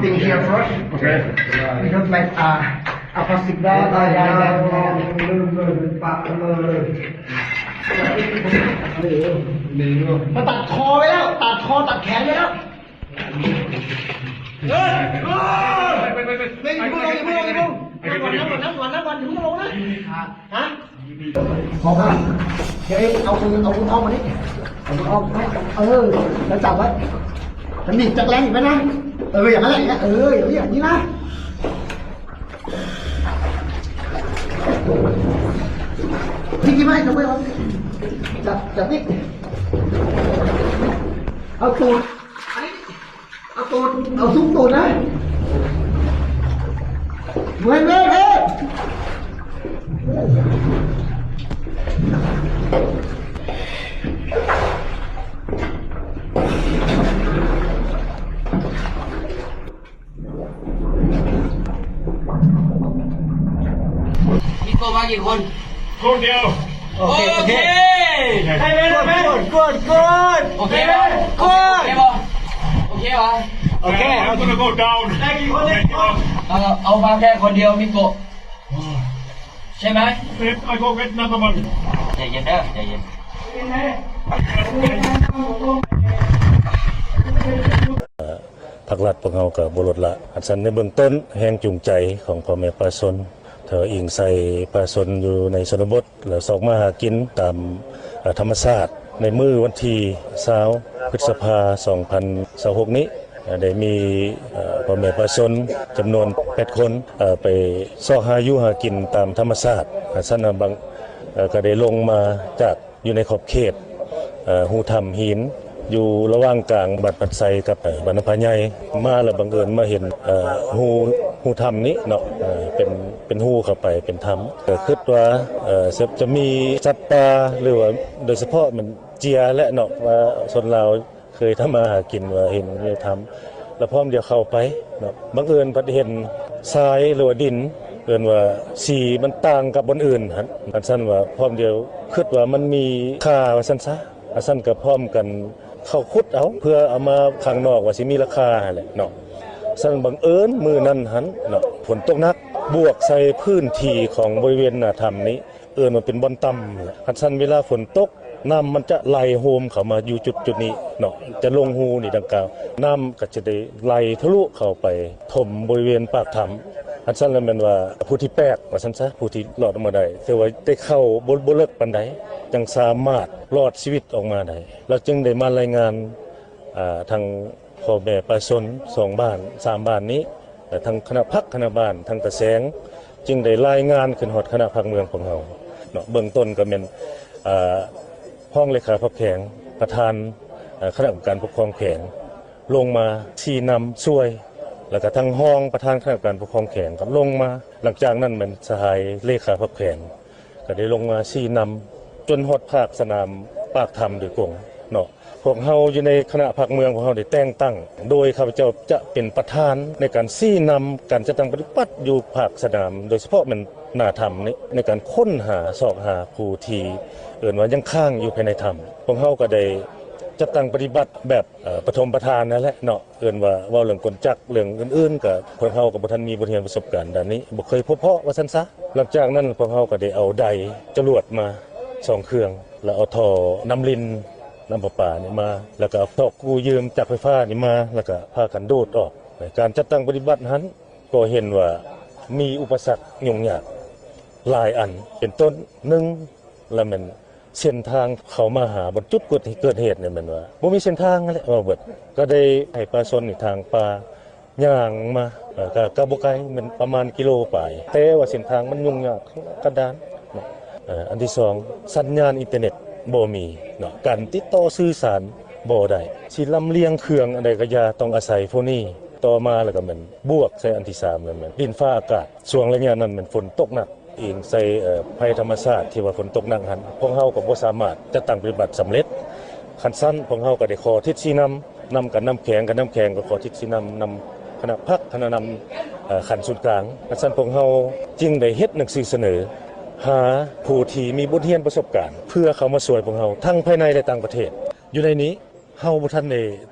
Thing here first. Okay. We don't like, uh, a plastic bag. ມັນຕັດຄໍໄປແລ້ວ ຕັດຄໍຕັດແຂນໄປແລ້ວ. ເອີຍ ເອີຍ ເອີຍ ຢ່າເພິ່ງລົງ ຢ່າເພິ່ງລົງ ຢ່າເພິ່ງລົງ ນັ່ງກ່ອນ ນັ່ງກ່ອນ ນັ່ງກ່ອນ ຢ່າເພິ່ງລົງນະ. ຮະ? ຂອບຄຸນ. ດຽວເອງເອົາມື ເອົາມືອ້ອມມານີ້ ເອົາມືອ້ອມ ເອີ ແລ້ວຈັບໄວ້ ມັນໜີບຈັກແລງອີກໄປນະ. ເອີ ຢ່າງນັ້ນແຫຼະ ເອີ ຢ່າງນີ້ນະ. ນີ້ ກິນໄວ້ ຈັບໄວ້ ຈັບ ຈັບນີ້ ເອົາຕູດ ເອົາຕູດ ເອົາຊຸກຕູດນະ. ເວີຍ ເວີຍ ເວີຍ. ມີໂກະມາກີ່ຄົນ? ຄົນດຽວ. ໂອເຄ ໂອເຄ ໂອເຄ. ໂກດ ໂກດ ໂກດ ໂອເຄບໍ່? ໂກດ ໂອເຄບໍ່? ໂອເຄບໍ່? ໂອເຄ I'm gonna go down. ເອົາ ເອົາມາແຄ່ຄົນດຽວ ມິໂກະ ໃຊ່ໄໝ? If I go get another one. ໃຈເຢັນເດີ ໃຈເຢັນ. ພາກລັດພວກເຮົາກໍບໍ່ລົດລະ. ອັນຊັ້ນໃນເບື້ອງຕົ້ນ ແຮງຈູງໃຈຂອງພໍ່ແມ່ປະຊາຊົນ ຖ້າອີງໃສ່ປະຊາຊົນຢູ່ໃນຊົນນະບົດ ແລະ ຊອກມາຫາກິນຕາມ ເອີ ທຳມະຊາດ ໃນມື້ວັນທີຊາວ ພຶດສະພາ ສອງພັນຊາວຫົກນີ້ ໄດ້ມີ ເອີ ພໍ່ແມ່ປະຊາຊົນຈຳນວນແປດຄົນ ເອີ ໄປຊອກຫາຢູ່ຫາກິນຕາມທຳມະຊາດ. ອັນຊັ້ນບາງ ເອີ ກໍໄດ້ລົງມາຈາກ ຢູ່ໃນຂອບເຂດ ເອີ ຮູຖ້ຳຫີນ ຢູ່ລະຫວ່າງກາງບ້ານພັນໄຊກັບ ເອີ ບ້ານນາຜາໃຫຍ່ ມາແລ້ວບັງເອີນມາເຫັນ ເອີ ຮູ ຮູຖ້ຳນີ້ເນາະ ເອີ ເປັນ ເປັນຮູເຂົ້າໄປເປັນຖ້ຳ ກໍຄິດວ່າ ເອີ ຈະ ຈະມີສັດປ່າ ຫຼືວ່າໂດຍສະເພາະແມ່ນເຈຍແຫຼະເນາະ ວ່າຊົນລາວ ເຄີຍທຳມາຫາກິນວ່າເຫັນຢູ່ຖ້ຳ ແລ້ວພ້ອມດຽວເຂົ້າໄປເນາະ ບັງເອີນພັດເຫັນຊາຍ ຫຼືວ່າດິນ ເອີ້ນວ່າສີມັນຕ່າງກັບບ່ອນອື່ນຫັ້ນ ອັນຊັ້ນວ່າພ້ອມດຽວຄິດວ່າມັນມີຄ່າວ່າຊັ້ນຊະ ອັນຊັ້ນກໍພ້ອມກັນເຂົ້າຂຸດເອົາ ເພື່ອເອົາມາຂ້າງນອກວ່າຊິມີລາຄາຫັ້ນແຫຼະເນາະ. ຊັ້ນບັງເອີນມື້ນັ້ນຫັ້ນເນາະ ຝົນຕົກໜັກ ບວກໃສ່ພື້ນທີ່ຂອງບໍລິເວນໜ້າຖ້ຳນີ້ ເອີ້ນວ່າເປັນບ່ອນຕ່ຳແຫຼະ ຄັນຊັ້ນເວລາຝົນຕົກ ນ້ຳມັນຈະໄຫຼໂຮມເຂົ້າມາຢູ່ຈຸດ ຈຸດນີ້ເນາະ ຈະລົງຮູນີ້ດັ່ງກ່າວ ນ້ຳກໍຈະໄດ້ໄຫຼທະລຸເຂົ້າໄປຖົມບໍລິເວນປາກຖ້ຳ ຄັນຊັ້ນແລ້ວແມ່ນວ່າຜູ້ທີ່ແປກວ່າຊັ້ນຊະ ຜູ້ທີ່ລອດອອກມາໄດ້ ຖືວ່າໄດ້ເຂົ້າບໍ່ ບໍ່ເລິກປານໃດ ຈັ່ງສາມາດລອດຊີວິດອອກມາໄດ້ ລາວຈຶ່ງໄດ້ມາລາຍງານ ອ່າ ທາງ ພໍ່ແມ່ປະຊາຊົນສອງບ້ານສາມບ້ານນີ້ ແລະ ທັງຄະນະພັກຄະນະບ້ານ ທັງຕາແສງ ຈຶ່ງໄດ້ລາຍງານຂຶ້ນຮອດຄະນະພັກເມືອງຂອງເຮົາເນາະ ເບື້ອງຕົ້ນກໍແມ່ນ ເອີ ຮອງເລຂາພັກແຂວງ ປະທານ ເອີ ຄະນະກຳມະການປົກຄອງແຂວງ ລົງມາຊີ້ນຳຊ່ວຍ ແລ້ວກໍທັງຮອງປະທານຄະນະກຳມະການປົກຄອງແຂວງກໍລົງມາ ຫຼັງຈາກນັ້ນແມ່ນສະຫາຍເລຂາພັກແຂວງ ກໍໄດ້ລົງມາຊີ້ນຳຈົນຮອດພາກສະໜາມປາກຖ້ຳໂດຍກົງເນາະ. ພວກເຮົາຢູ່ໃນຄະນະພັກເມືອງຂອງເຮົາໄດ້ແຕ່ງຕັ້ງໂດຍຂ້າພະເຈົ້າຈະເປັນປະທານໃນການຊີ້ນຳການຈັດຕັ້ງປະຕິບັດຢູ່ພາກສະໜາມ ໂດຍສະເພາະແມ່ນໜ້າຖ້ຳນີ້ ໃນການຄົ້ນຫາຊອກຫາຜູ້ທີ່ເອີ້ນວ່າຍັງຄ້າງຢູ່ພາຍໃນຖ້ຳ. ພວກເຮົາກໍໄດ້ຈັດຕັ້ງປະຕິບັດແບບ ເອີ ປະຖົມປະທານນັ້ນແຫຼະເນາະ. ເອີ້ນວ່າເວົ້າເລື່ອງກົນຈັກ ເລື່ອງອື່ນໆ ກໍພວກເຮົາກໍບໍ່ທັນມີບົດຮຽນປະສົບການດ້ານນີ້ ບໍ່ເຄີຍພົບເພາະວ່າຊັ້ນຊະ. ຫຼັງຈາກນັ້ນພວກເຮົາກໍໄດ້ເອົາໄດຈະຫຼວດມາສອງເຄື່ອງ ແລ້ວເອົາທໍ່ນ້ຳລິນ ນ້ຳປະປານີ້ມາ ແລ້ວກໍເອົາທໍ່ກູ້ຢືມຈາກໄຟຟ້ານີ້ມາ ແລ້ວກໍພາກັນດູດອອກ. ການຈັດຕັ້ງປະຕິບັດຫັ້ນກໍເຫັນວ່າມີອຸປະສັກຫຍຸ້ງຍາກຫຼາຍອັນ ເປັນຕົ້ນ ໜຶ່ງ ລະແມ່ນເສັ້ນທາງເຂົ້າມາຫາບ່ອນຈຸດເກີດ ເກີດເຫດນີ້ແມ່ນວ່າບໍ່ມີເສັ້ນທາງຫັ້ນແຫຼະ ເວົ້າເບິດ ກໍໄດ້ໃຫ້ປະຊາຊົນນີ້ທາງປ່າຍ່າງມາ ເອີ ກໍ ກໍບໍ່ໄກ ແມ່ນປະມານກິໂລປາຍ ແຕ່ວ່າເສັ້ນທາງມັນຫຍຸ້ງຍາກກັນດານເນາະ. ເອີ ອັນທີສອງ ສັນຍານອິນເຕີເນັດບໍ່ມີເນາະ ການຕິດຕໍ່ສື່ສານບໍ່ໄດ້ ຊິລຳລຽງເຄື່ອງອັນໃດກໍຢ່າ ຕ້ອງອາໄສພວກນີ້. ຕໍ່ມາແລ້ວກໍແມ່ນບວກໃສ່ອັນທີສາມ ແມ່ນດິນຟ້າອາກາດ ຊ່ວງໄລຍະນັ້ນແມ່ນຝົນຕົກໜັກ ອີງໃສ່ ເອີ ໄພທຳມະຊາດທີ່ວ່າຝົນຕົກໜັກຫັ້ນ ພວກເຮົາກໍບໍ່ສາມາດຈັດຕັ້ງປະຕິບັດສຳເລັດ. ຄັນຊັ້ນພວກເຮົາກໍໄດ້ຂໍທິດຊີ້ນຳ ນຳກັນນຳແຂວງ ກັນນຳແຂວງກໍຂໍທິດຊີ້ນຳ ນຳຄະນະພັກ ຄະນະນຳ ເອີ ຂັ້ນສູນກາງ. ຄັນຊັ້ນພວກເຮົາຈຶ່ງໄດ້ເຮັດໜັງສືສະເໜີຫາຜູ້ທີ່ມີບົດຮຽນປະສົບການ ເພື່ອເຂົ້າມາຊ່ວຍພວກເຮົາທັງພາຍໃນ ແລະ ຕ່າງປະເທດ. ຢູ່ໃນນີ້ເຮົາບໍ່ທັນໄດ້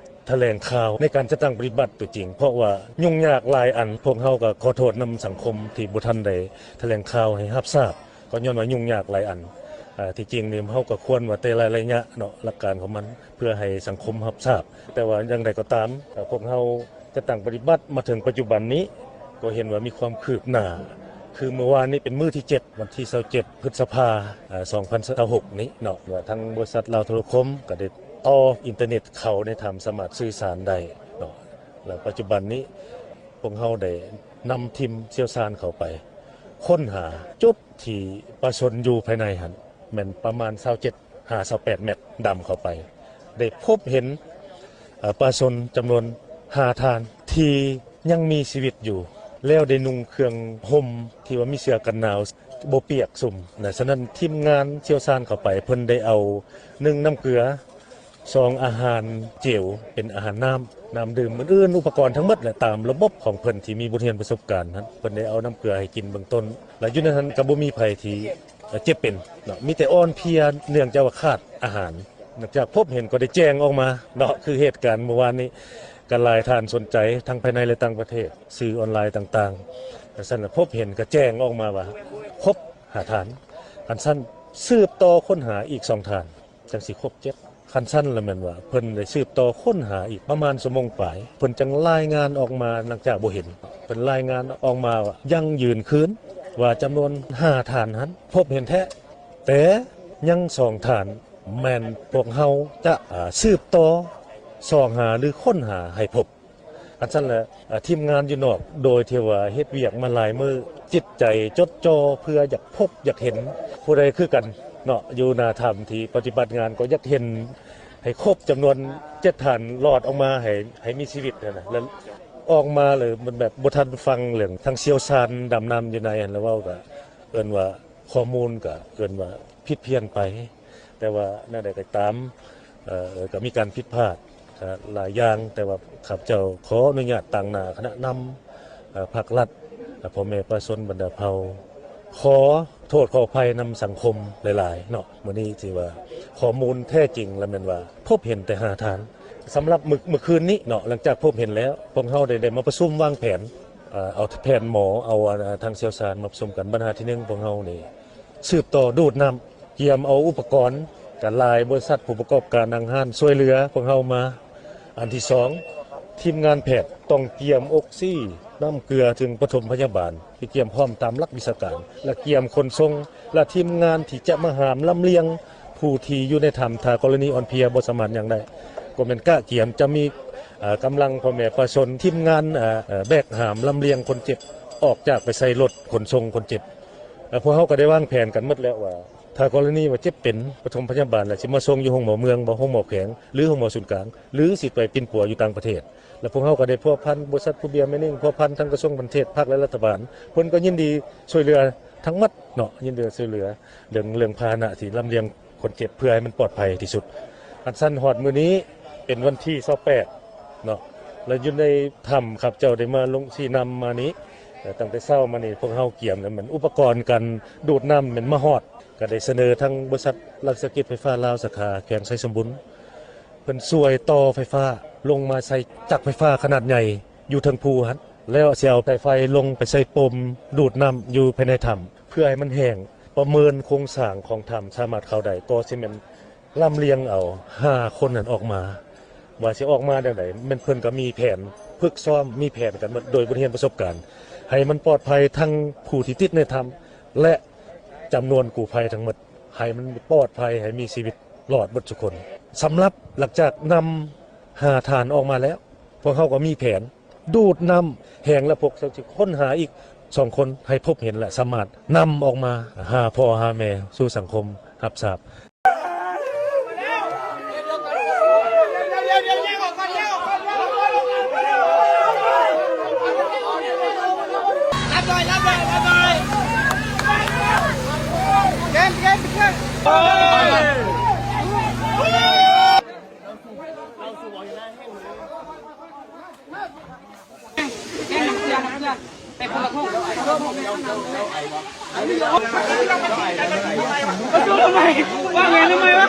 ຖະແຫຼງຂ່າວໃນການຈັດຕັ້ງປະຕິບັດຕົວຈິງ ເພາະວ່າຫຍຸ້ງຍາກຫຼາຍອັນ. ພວກເຮົາກໍຂໍໂທດນຳສັງຄົມທີ່ບໍ່ທັນໄດ້ຖະແຫຼງຂ່າວໃຫ້ຮັບຊາບ ກໍຍ້ອນວ່າຫຍຸ້ງຍາກຫຼາຍອັນ. ເອີ ທີ່ຈິງນີ້ເຮົາກໍຄວນວ່າແຕ່ລະໄລຍະເນາະ ຫຼັກການຂອງມັນ ເພື່ອໃຫ້ສັງຄົມຮັບຊາບ. ແຕ່ວ່າຢ່າງໃດກໍຕາມ ເອີ ພວກເຮົາ ຈັດຕັ້ງປະຕິບັດມາເຖິງປັດຈຸບັນນີ້ ກໍເຫັນວ່າມີຄວາມຄືບໜ້າ. ຄືມື້ວານນີ້ເປັນມື້ທີເຈັດ ວັນທີຊາວເຈັດ ພຶດສະພາ ເອີ ສອງພັນຊາວຫົກນີ້ເນາະ ວ່າທາງບໍລິສັດລາວໂທລະຄົມກໍໄດ້ຕໍ່ອິນເຕີເນັດເຂົ້າໃນຖ້ຳ ສາມາດສື່ສານໄດ້ເນາະ. ແລະ ປັດຈຸບັນນີ້ພວກເຮົາໄດ້ນຳທີມຊ່ຽວຊານເຂົ້າໄປຄົ້ນຫາຈຸດທີ່ປາຊົນຢູ່ພາຍໃນຫັ້ນ ແມ່ນປະມານຊາວເຈັດ ຫາຊາວແປດແມັດ ດຳເຂົ້າໄປ ໄດ້ພົບເຫັນ ເອີ ປາຊົນຈຳນວນຫ້າທ່ານທີ່ຍັງມີຊີວິດຢູ່ ແລ້ວໄດ້ນຸ່ງເຄື່ອງຫົ່ມທີ່ວ່າມີເສື້ອກັນໜາວ ບໍ່ປຽກຊຸ່ມນະ. ສະນັ້ນທີມງານຊ່ຽວຊານເຂົ້າໄປ ເພິ່ນໄດ້ເອົາ ໜຶ່ງ ນ້ຳເກືອ, ສອງ ອາຫານເຈວ ເປັນອາຫານນ້ຳ ນ້ຳດື່ມ ອື່ນໆ ອຸປະກອນທັງໝົດແຫຼະ ຕາມລະບົບຂອງເພິ່ນທີ່ມີບົດຮຽນປະສົບການຫັ້ນ ເພິ່ນໄດ້ເອົານ້ຳເກືອໃຫ້ກິນເບື້ອງຕົ້ນ ແລະ ຢູ່ໃນນັ້ນກໍບໍ່ມີໃຜທີ່ ເອີ ເຈັບເປັນເນາະ ມີແຕ່ອ່ອນເພຍເນື່ອງຈາກວ່າຂາດອາຫານ. ຫຼັງຈາກພົບເຫັນກໍໄດ້ແຈ້ງອອກມາເນາະ ຄືເຫດການມື້ວານນີ້ ກໍຫຼາຍທ່ານສົນໃຈ ທັງພາຍໃນ ແລະ ຕ່າງປະເທດ ສື່ອອນລາຍຕ່າງໆ. ຈັ່ງຊັ້ນ ພົບເຫັນກໍແຈ້ງອອກມາວ່າຄົບຫ້າທ່ານ. ຄັນຊັ້ນ ສືບຕໍ່ຄົ້ນຫາອີກສອງທ່ານ ຈັ່ງຊິຄົບເຈັດ. ຄັນຊັ້ນລະແມ່ນວ່າເພິ່ນໄດ້ສືບຕໍ່ຄົ້ນຫາອີກປະມານຊົ່ວໂມງປາຍ ເພິ່ນຈັ່ງລາຍງານອອກມາ. ຫຼັງຈາກບໍ່ເຫັນ ເພິ່ນລາຍງານອອກມາວ່າຢັ້ງຢືນຄືນວ່າຈຳນວນຫ້າທ່ານຫັ້ນພົບເຫັນແທ້ ແຕ່ຍັງສອງທ່ານແມ່ນພວກເຮົາຈະ ອາ ສືບຕໍ່ຊອກຫາ ຫຼື ຄົ້ນຫາໃຫ້ພົບ. ຄັນຊັ້ນລະ ອາ ທີມງານຢູ່ນອກ ໂດຍທີ່ວ່າເຮັດວຽກມາຫຼາຍມື້ ຈິດໃຈຈົດຈ່ອເພື່ອຢາກພົບຢາກເຫັນ ຜູ້ໃດຄືກັນເນາະ ຢູ່ໜ້າຖ້ຳທີ່ປະຕິບັດງານ ກໍຢາກເຫັນໃຫ້ຄົບຈຳນວນເຈັດທ່ານ ລອດອອກມາໃຫ້ ໃຫ້ມີຊີວິດຫັ້ນນະ. ແລ້ວອອກມາແລ້ວມັນແບບບໍ່ທັນຟັງເລື່ອງ ທາງຊ່ຽວຊານດຳນ້ຳຢູ່ໃນຫັ້ນລະເວົ້າ ກະເອີ້ນວ່າ ຂໍ້ມູນກະເອີ້ນວ່າຜິດພຽນໄປ. ແຕ່ວ່າແນວໃດກໍຕາມ ເອີ ກໍມີການຜິດພາດ ເອີ ຫຼາຍຢ່າງ, ແຕ່ວ່າຂ້າພະເຈົ້າຂໍອະນຸຍາດຕາງໜ້າຄະນະນຳ ເອີ ພັກລັດ ເອີ ພໍ່ແມ່ປະຊາຊົນບັນດາເຜົ່າ ຂໍໂທດຂໍອະໄພນຳສັງຄົມຫຼາຍໆເນາະ. ມື້ນີ້ທີ່ວ່າຂໍ້ມູນແທ້ຈິງລະແມ່ນວ່າພົບເຫັນແຕ່ຫ້າທ່ານ. ສຳລັບມື້ ມື້ຄືນນີ້ເນາະ ຫຼັງຈາກພົບເຫັນແລ້ວ ພວກເຮົາໄດ້ ໄດ້ມາປະຊຸມວາງແຜນ ເອີ ເອົາແພດໝໍ ເອົາ ອາ ທາງຊ່ຽວຊານມາປະຊຸມກັນ. ບັນຫາທີໜຶ່ງ ພວກເຮົານີ້ ສືບຕໍ່ດູດນ້ຳ ກຽມເອົາອຸປະກອນ ກະຫຼາຍບໍລິສັດ ຜູ້ປະກອບການ ຫ້າງຮ້ານ ຊ່ວຍເຫຼືອພວກເຮົາມາ. ອັນທີສອງ ທີມງານແພດຕ້ອງກຽມອົກຊີ ນ້ຳເກືອ ເຄື່ອງປະຖົມພະຍາບານ ທີ່ກຽມພ້ອມຕາມຫຼັກວິຊາການ ແລະ ກຽມຂົນສົ່ງ ແລະ ທີມງານທີ່ຈະມາຫາມລຳລຽງຜູ້ທີ່ຢູ່ໃນຖ້ຳ ຖ້າກໍລະນີອ່ອນເພຍບໍ່ສາມາດຍ່າງໄດ້ ກໍແມ່ນກະກຽມຈະມີ ເອີ ກຳລັງພໍ່ແມ່ປະຊາຊົນ ທີມງານ ເອີ ເອີ ແບກຫາມລຳລຽງຄົນເຈັບ ອອກຈາກໄປໃສ່ລົດຂົນສົ່ງຄົນເຈັບ. ແລະ ພວກເຮົາກໍໄດ້ວາງແຜນກັນໝົດແລ້ວວ່າ ຖ້າກໍລະນີວ່າເຈັບເປັນ ປະຖົມພະຍາບານ ແລ້ວຊິມາສົ່ງຢູ່ໂຮງໝໍເມືອງບໍ ໂຮງໝໍແຂວງ ຫຼື ໂຮງໝໍສູນກາງ ຫຼື ຊິໄປປິ່ນປົວຢູ່ຕ່າງປະເທດ. ແລ້ວພວກເຮົາກໍໄດ້ພົວພັນບໍລິສັດພູເບຍເມນິງ ພົວພັນທັງກະຊວງການເງິນ ພັກ ແລະ ລັດຖະບານ ເພິ່ນກໍຍິນດີຊ່ວຍເຫຼືອທັງໝົດເນາະ ຍິນດີຊ່ວຍເຫຼືອເລື່ອງ ເລື່ອງພາຫະນະທີ່ລຳລຽງ ຄົນເຈັບເພື່ອໃຫ້ມັນປອດໄພທີ່ສຸດ. ອັນຊັ້ນຮອດມື້ນີ້ເປັນວັນທີຊາວແປດເນາະ ແລະ ຢູ່ໃນຖ້ຳ ຂ້າພະເຈົ້າໄດ້ມາລົງຊີ້ນຳມານີ້ ເອີ ຕັ້ງແຕ່ເຊົ້າມານີ້ ພວກເຮົາກຽມແລ້ວ ແມ່ນອຸປະກອນການດູດນ້ຳແມ່ນມາຮອດ ກໍໄດ້ສະເໜີທາງບໍລິສັດລັດວິສາຫະກິດໄຟຟ້າລາວ ສາຂາແຂວງໄຊສົມບູນ ເພິ່ນຊ່ວຍຕໍ່ໄຟຟ້າລົງມາໃສ່ຈັກໄຟຟ້າຂະໜາດໃຫຍ່ຢູ່ເທິງພູຫັ້ນ ແລ້ວຊິເອົາສາຍໄຟລົງໄປໃສ່ປົມດູດນ້ຳຢູ່ພາຍໃນຖ້ຳ ເພື່ອໃຫ້ມັນແຫ້ງ ປະເມີນໂຄງສ້າງຂອງຖ້ຳສາມາດເຂົ້າໄດ້ ກໍຊິແມ່ນລຳລຽງເອົາຫ້າຄົນນັ້ນອອກມາ ວ່າຊິອອກມາແນວໃດ. ແມ່ນເພິ່ນກໍມີແຜນຝຶກຊ້ອມ ມີແຜນກັນໝົດ ໂດຍບົດຮຽນປະສົບການ ໃຫ້ມັນປອດໄພທັງຜູ້ທີ່ຕິດໃນຖ້ຳ ແລະ ຈຳນວນກູ້ໄພທັງໝົດ ໃຫ້ມັນປອດໄພ ໃຫ້ມີຊີວິດລອດໝົດທຸກຄົນ. ສຳລັບຫຼັງຈາກນຳຫ້າທ່ານອອກມາແລ້ວ ພວກເຮົາກໍມີແຜນ ດູດນ້ຳແຫ້ງ ແລະ ພວກເຮົາຊິຄົ້ນຫາອີກສອງຄົນໃຫ້ພົບເຫັນ ແລະ ສາມາດນຳອອກມາຫາພໍ່ຫາແມ່ສູ່ສັງຄົມຮັບຊາບ. ว่าไงทำไมวะ